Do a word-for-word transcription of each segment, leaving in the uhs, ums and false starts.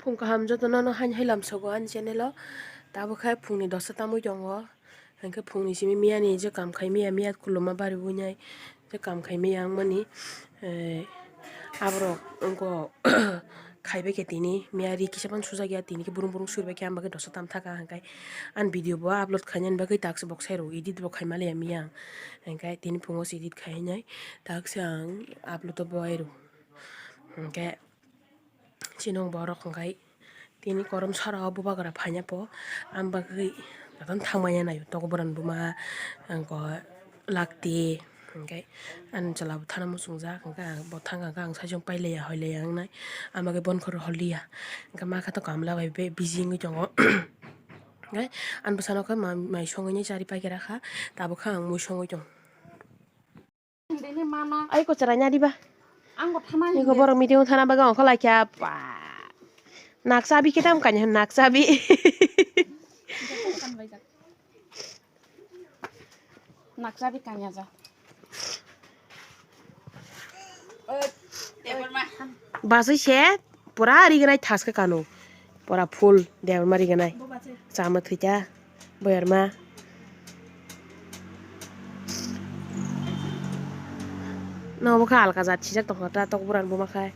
Phung kaham jotono no haino hai lamsogo ani channel o. Tabuk khe phungni dosta tamwi tongo. Hinkhe phungni simi miyani je kam khai miya, miya kuluma bari winai je kam khai miya wngmani, eh, aborok wngkha khaibai khe tini miya ri kisa phano sujak ya, tini khe burung burung suribai khe ang bagwi dosta tam thaka hinkhe ani video bo upload khainani bagwi taksa bok sai rw edit bo khai maliya miya ang hinkhe tini phungo se edit khai nai taksa ang upload o bo ai rw hinkhe. Chinong borok hwnkhe tini korom sara o bubagra phaina po, ang bagwi jotono thangmanya naio, tokborani buma, ang ko lakti, hwnkhe ani chwla bo thana muchungjak, hwnkhe ang bo thang kha, ang saichung pailaiya, hoilaiya wngnai, ang bagwi bonkhe hor liya, hwnkhe ma khe to kamla bai be busy wngwi tongo, hwnkhe ani bwsano khe ma-, mai songwi charwi paikhe rakha, tabukhe ang mui songwi tongo. Ai ko chwrai nadi ba. Ang ko thana. Iko borok meeting thana bagwi ongkha laikha. Ba. Nakchabi kitam kanya nakchabi. Nakchabi kanya ja. Basui se pura rignai thaske kanu. Pura full Debbarma rignai. Chama thwita boyarma. No bo kha alka jat sijak tongkha ta tokborani buma khai.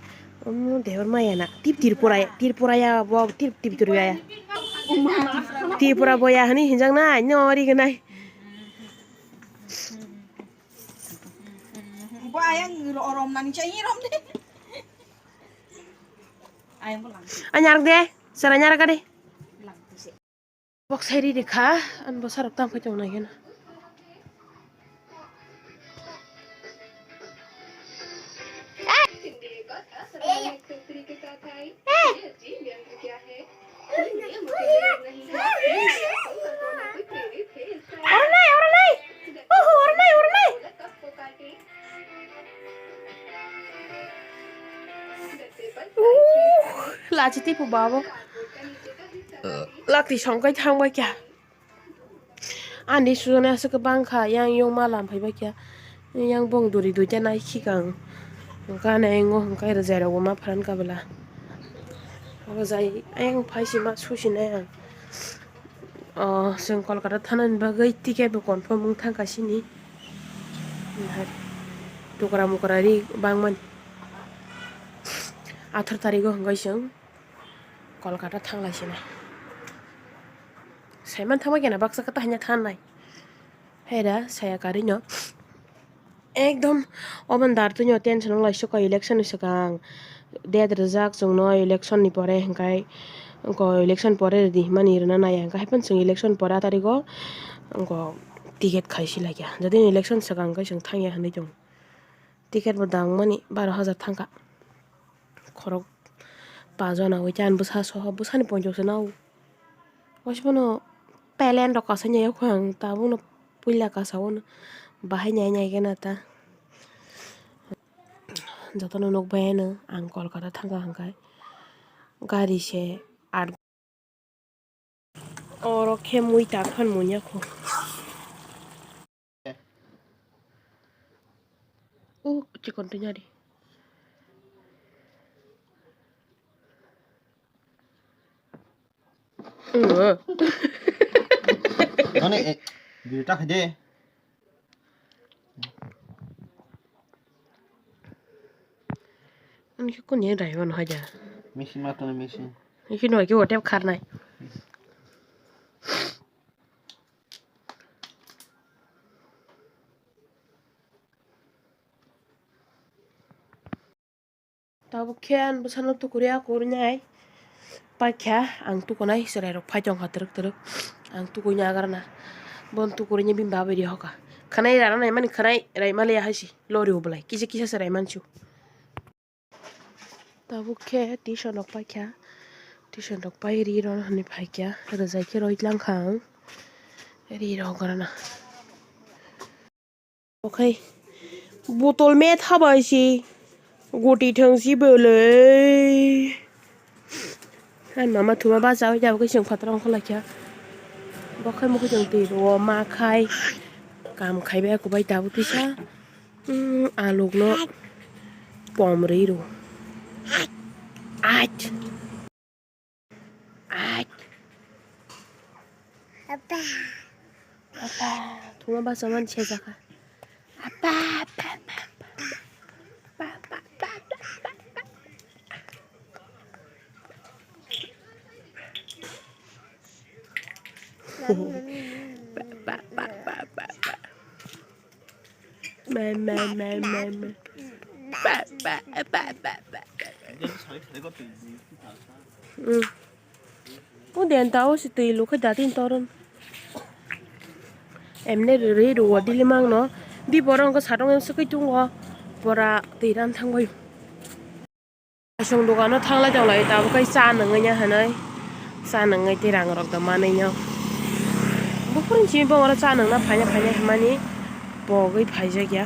Umm, Debbarma yana. Tip Tripura, Tripura ya, bo tip, tip Tripura ya. Tripura boya hani hinjak nai, no ri ganai. Bo ayang ro-, rom nani chai rom de. Ayang bo lang. Anyar de, sara nyar ka de. Lang se. Bok seri de kha, an bo sarok tam khai tong nai gena. Oro nai, oro nai. Oho, oro nai, oro nai. Uh, lachi tipo babo. Lakti songkai thangbai kya. Ani sujana aswk bangkha, yang yong ma lam phaibai kya. Yang bong duri duita nai khikang. Gana engo hwnkhe rwjai rokbo ma pharan kabla. Rwjai ayang phai sima susinai ang. O, chwng Kolkata thanani bagwi ticket bo confirm wng thangkha sini. Tukra mukra ri bangmani. Athar tarigo hwnkhe chwng Kolkata thanglai sinai. Saiman thangma kena baksa kata hanya thangnai. Hera saya karino. Ekdom oban dar tuino tension wng lai sukha election ni swkang. Date rijak chwngno election ni pore hwnkhe, wngkha election pore rwdi hwnmani rwna naiya hwnkhe, haiphano chwng election pore a tarigo wngkha ticket khaisi laikha. Jodi election swkang hwnkhe chwng thangya hwnwi tongo. Ticket bo dangmani baro hajar thangkha. Khorok pajo nangwi chan bwsa soho bwsani ponchok se nao. Waisa phano pelen rok kasai nai kho ang tabukno puila kasao no bahai nai nai khe na ta. Jotono nukbai ano ang Kolkata thangkha hwnkhe gari se at. Oro khe mui tak phan munya kho. O chikon twi nari. Ano, eh, video ta khaide. Ani khe kuni rai mano haja. Machine ma tongni machine. Ani khe noi khe hotel kharnai. Tabuk khe ang bwsano tukuri a kurinai. Paikha ang tukunai chwrairok phai tongkha twrwk twrwk. Ang tukui nagarna. Bon tukuri ni bini babai ri hoka. Khwnai rana naimani khwnai raimaliya haisi. Lori o bwlai. Kisa kisa se raimansu. Tabuk khe tuition rok paikha. Tuition rok pai ri rw hwnwi phaikha. Rwjai khe roi tlang kha ang. Ri rw grana. Okhai botol met habai si goti thang si belai. Hai mama thuma ba chawi jabo khe chwng phataro ongkha laikha. Bokhai mokhe chwng twi rwo ma khai kam khaibai kubai tabuk tisa. Alukno pom rwi rwo. Ait. Bacha man se jakha. O den ta o si twi lukhe da tin toron. Emne rwi rwo dili mangno. Di borok wngkha satong em swkwi tungo. Bora twi ran thangbai. Kaisong dogano thanglai tonglai tabuk kai cha nangya hinwi. Cha nangwi tei rang rok da manwi no. Buphuru simi bongora cha nangna phaina phaina hinmani pogwi phaijakya.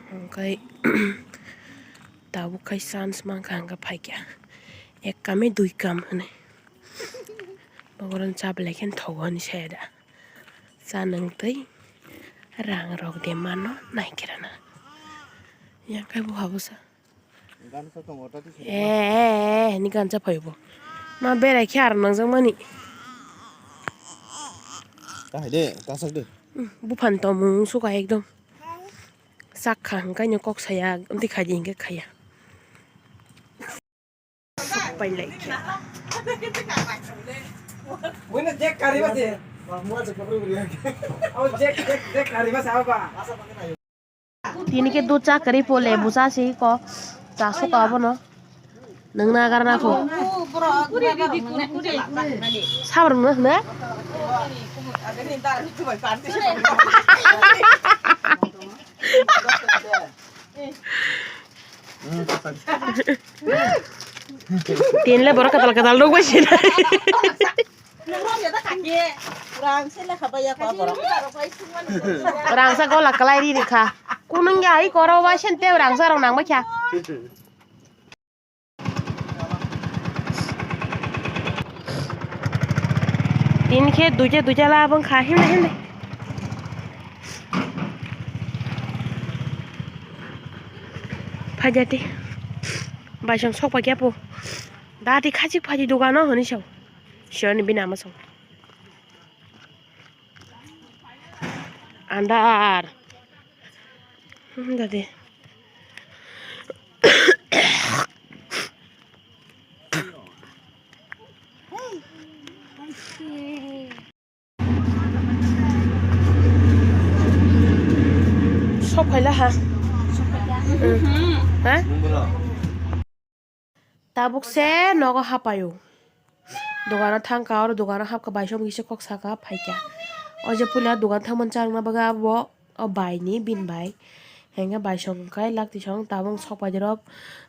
Hwnkhe tabuk khai chance mankha, hwnkhe phaikha. Ek kami dui kam hinwi. Bogoron cha belai khe thogo hinwi saya da. Cha nang twi rang rok de mano naikerana. Yang khai bo habusa. Gansa tongo, tati se. Eh, eh, eh, ni gansa phaibo. Ma berai khe ar nangjak mani. Kahai de, kasak de. Buphan tomung suka ekdom. Sak kha hwnkhe no kok saya, amtwi khaidi hwnkhe khaya. Sok pai lai khe. Buino jek kari basi. Oh, jek, jek, jek kari basi, apa? Tini khe dud cha kwrwi po, lebu cha si ko. Cha suka abono. Nwng na gar na kho. Sabrung no hwna? Tin le borok katal katal rok bai sina. Rangsa gola kalai ri rikha. Kunung ya ai koro wa sente rangsa rok nang bakha. Tin khe duja duja la bang kha himle himle. Phajati. Baisong sok pakya po. Dati khachik phaji dogano hwnwi sao. Sioni bini ama song. Andar. Hmm, dadi. Sok phaila ha. Hmm. Ha? Tabuk se nogo hapaio. Dogano thangkha, oro dogano hapkha, baisong kisa kok sakha, phaikha. O je puila dogan thangmani charwkna bagwi abo o baini, bini bai. Hengkhe baisong khai laktisong tabuk sok paijorok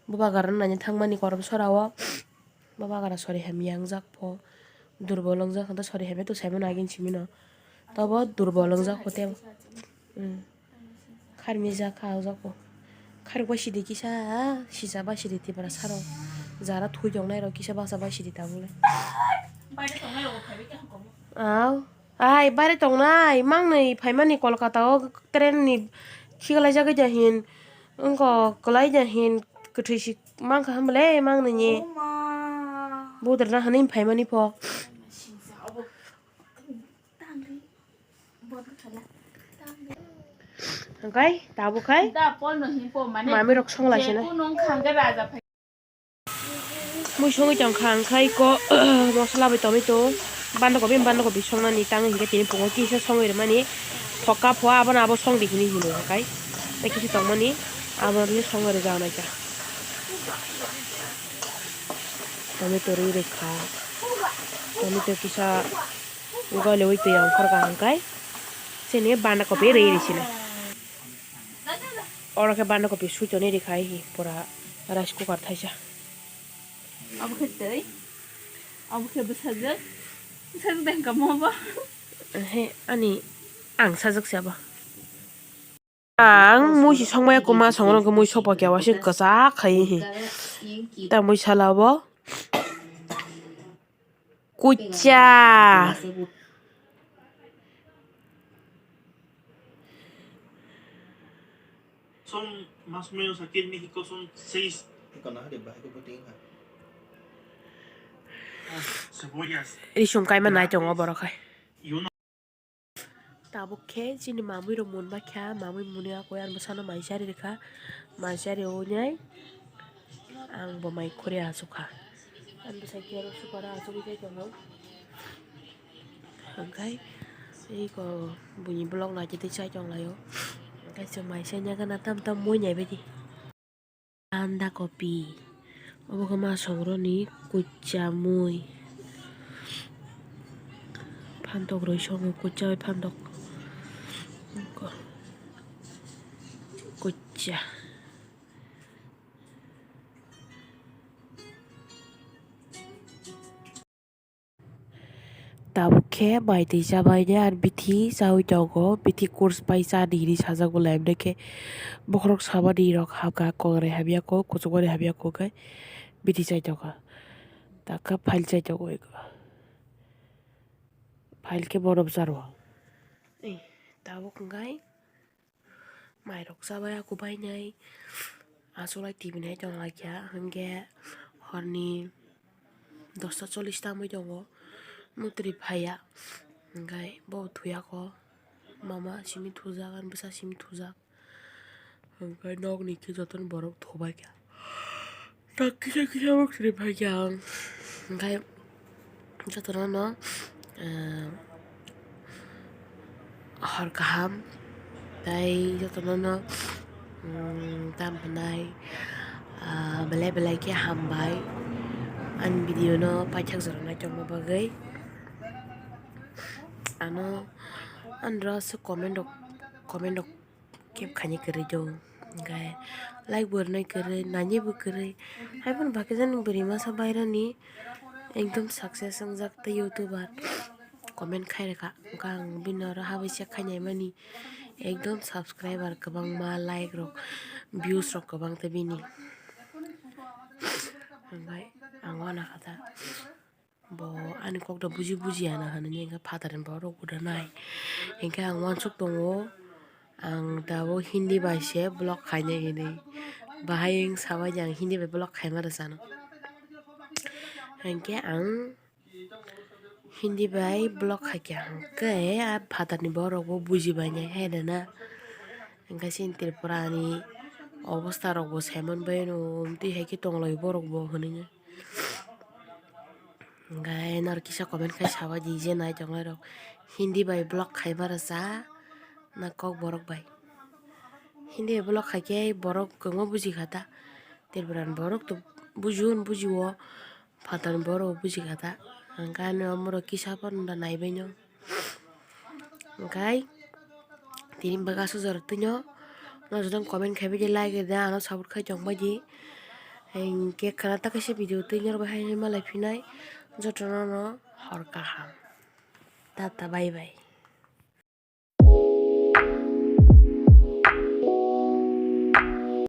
bubagra naina thangmani korom sorao. Bubagra sori hamya wngjak pho, durbol wngjak, hwnkhe sori hamya to saimano agini simino. Tobo durbol wngjak pho tei. Hmm. Kharmijak kha o jaga o. Kharwi bai sidi kisa, sijak bai sidi Tiprasa rok. Jara thwi tongnai rok kisa baksa bai sidi tabuk le. Aw. Ai, baire tongnai, mangnwi phaimani Kolkata o train ni khiklaijak ja hin. Wngkok kwlai ja hin, kwthwi si mankha hwnba le mangnwi ni. Budar na hwnwi phaimani pho. Hwnkhe tabuk khai Da, Paul no himpo, mane, mami rok songla sene. Jephuru nung kha hwnkhe raja phai. Mui songwi tong kha, hwnkhe ko mosla bai tomato, bandakopi, bandakopi songnani tang hwnkhe tini pungo kisa songwi rwmani. Thokka pho abono abo songdi hinwi hino hwnkhe. Tei kisa tongmani abono songwi rwjak naikha. Tomato rwi rwkha. Tomato kisa Goliwi twi ongkhorkha hwnkhe chini bandakopi rwi rwsina. Oro khe bandakopi sui tonwi rwkha hi pura rice cooker thaisa. Abo khe twi, abo khe bwsajwk, bwsajwk de hwnkha mo bo. He ani ang sajwk se abo. Ang mui si songmaya kwma songno khe mui sopa khe waisa kwchak khai hi. Ta mui sala bo kucha. Son más o menos aquí en México son seis. Risum kaima nai tongo borok hai. Tabuk khe chini mamui rok mun bakha, mamui muni akoi ang bwsano mai chari rikha, mai chari wngnai ang bo mai khuri achukha. Ang bwsai khe aro supara achugwi tei tongo. Hwnkhe iko buini vlog naitwi twi chai tonglaio. Hwnkhe chwng mai chai nai gana tam tam mui nai baidi. Banda kopi. Obo khe ma songroni kucha mui. Phantok rwi songo kucha bai phantok. Kucha. Tabuk khe mai twi chabainai ar bithi chaui tongo, bithi course pai chani hinwi sajak bo laimani khe bokhorok samani rok habkha, kokrai hamya kho, kuchukmani hamya kho khe bithi chai tongkha, takha phail chai tongo eko, phail khe borom charo tabuk hwnkhe. Mairok chabai aku bainai achuklai tibinai tonglaikha, hwnkhe horni dosta chollish tangwi tongo, mwtwrwi phaiya, hwnkhe bo thuyakho, mama simi thujak, ani bwsa simi thujak, hwnkhe nokni khe jotono borok thubaikha. Tak kisa kisa bo kwrwi phaikha ang. Hwnkhe jotono no, eh, hor kaham tei jotono no, mm, tam hwnai, ah, belai belai khe hambai ani video no paithak jora naitokma bagwi. Ano andro aswk comment rok, comment rok kep khainai kwrwi do, hwnkhe like bo rwnai kwrwi, nainai bo kwrwi, haiphano bakhe jani bwrwi masa bairani ekdom success wngjak tei youtuber comment khairokha, hwnkhe ang bini oro habwi check khainaimani ekdom subscriber kwbangma, like rok, views rok kwbang tei bini, hwnkhe ang wanakha ta. Bo ani kokno buji buji ya na hinwi hwnkhe phatarni borok bo da nai. Hwnkhe ang uansuk tongo, ang tabuk Hindi bai se vlog khainai hinwi. Bahai wng sabaidi ang Hindi bai vlog khaima rwchano. Hwnkhe ang Hindi bai vlog khaikha hwnkhe a phatarni borok bo buji bainai hai rwna. Hwnkhe chini Tripura ni obostha rok bo saiman baino, twi hai khe tonglaio borok bo hinwi. Hwnkhe norok kisa comment khai sabaidi je nai tongnai rok Hindi bai vlog khai barasa na kokborok bai. Hindi bai vlog khaikhe borok kwbangma bujikha ta. Tripura ni borok to bujiyo, bujiyo, phatar ni borok bujikha ta. Hwnkhe ani omorok kisa phano da naibaino. Hwnkhe tini bwkha sujaro twino no jotono comment khaibaidi like rwdi, ano support khai tongbaidi. Hwnkhe khwna ta kaisa video twi norok bai hai malai phinai jotono no hor kaham. Tata bye bye.